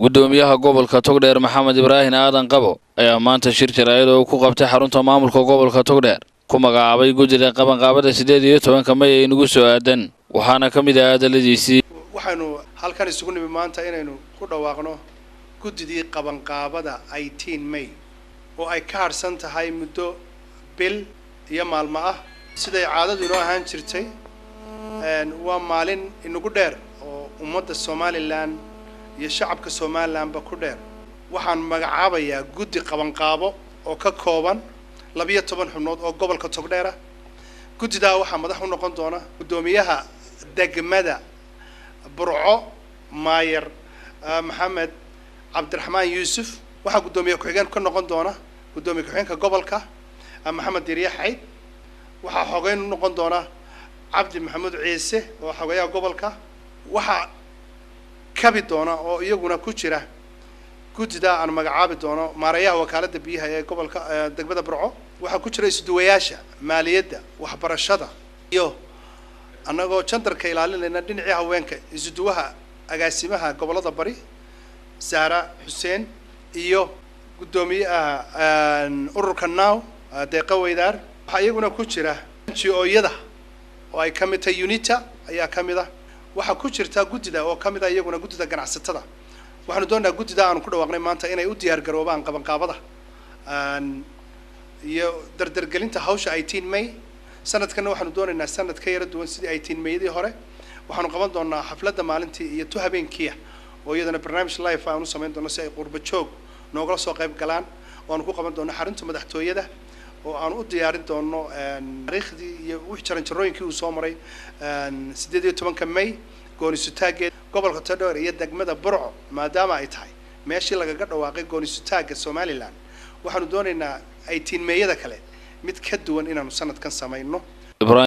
Gudoomiyaha gobolka Togdheer, Maxamed Ibraahin Aadan Qabo, ayaa maanta shir jaraa'id oo ku qabtay xarunta maamulka gobolka Togdheer ku magacaabay guddida qabanqaabada 18-ka May ee inagu soo aadan, waxaana ka mid ah hadaladiisii: Waxaynu halkan isugu nimi maanta inaynu ku dhawaaqno guddidii qabanqaabada 18 May, oo ay ka harhsan tahay muddo bil iyo maalmo ah. Siday caadadu inoo ahaan jirtay, waa maalin inagu dheer oo ummadda Somaliland iyo shacabka Somalilandba ku dheer. Waxaan magacaabayaa guddi qabanqaabo oo ka kooban 12 xubnood oo gobolka Togdheer ah. Guddidaa waxaa madax u noqon doona guddoomiyaha degmada Burco, Maayer Maxamed Cabdiraxmaan Yuusuf. Waxaa guddoomiye ku-xigeen ka noqon doona guddoomiye ku-xigeenka gobolka, Maxamed Diiriye Xayd. Waxaa xogeyn u noqon doona Cabdi Maxamuud Ciise oo xogeyaha gobolka. Waxaa kabi doona oo iyaguna ku jira guddida aan magacaabi doono maareeyaha wakaaladda biyaha ee gobolka, degmada Burco. Waxaa ku jira isuduwayaasha maaliyadda, waxbarashada, iyo annagoo jandarka ilaalinayna dhinacii haweenka, isuduwaha agaasimaha gobollada bari, Sahra Xuseen, iyo guddoomiyaha ururka Now, Deeqa Weydaar. Waxaa iyaguna ku jira NGO-yada oo ay ka mid tahay UNITA ayaa ka mid ah. Waxaa ku jirta guddida oo ka mid ah iyaguna guddida ganacsatada. Waxaanu doonaynaa guddida aanu ku dhawaaqnay maanta inay u diyaar garoobaan qabanqaabada iyo dardargelinta hawsha 18 May. Sanadkanna waxaanu doonaynaa sanad ka yara duwan sidii 18 Mayadii hore. Waxaanu qaban doonaa xafladda maalintii iyo tu habeenkiia, oo iyadana barnaamij live aanu samayn doono si ay qurba joog noogala soo qayb galaan, oo aanu ku qaban doono xarunta madaxtooyada, oo aanu u diyaarin doono taariikhdii iyo wix jaranjarooyinkii uu soo maray 18-ka May goonisutaageed gobolka Togdheer iyo degmada Burco. Maadaama ay tahay meeshii lagaga dhawaaqay goonisutaagga Somaliland, waxaanu doonaynaa 18 Mayada kale mid ka duwan inaanu sanadkan samayno.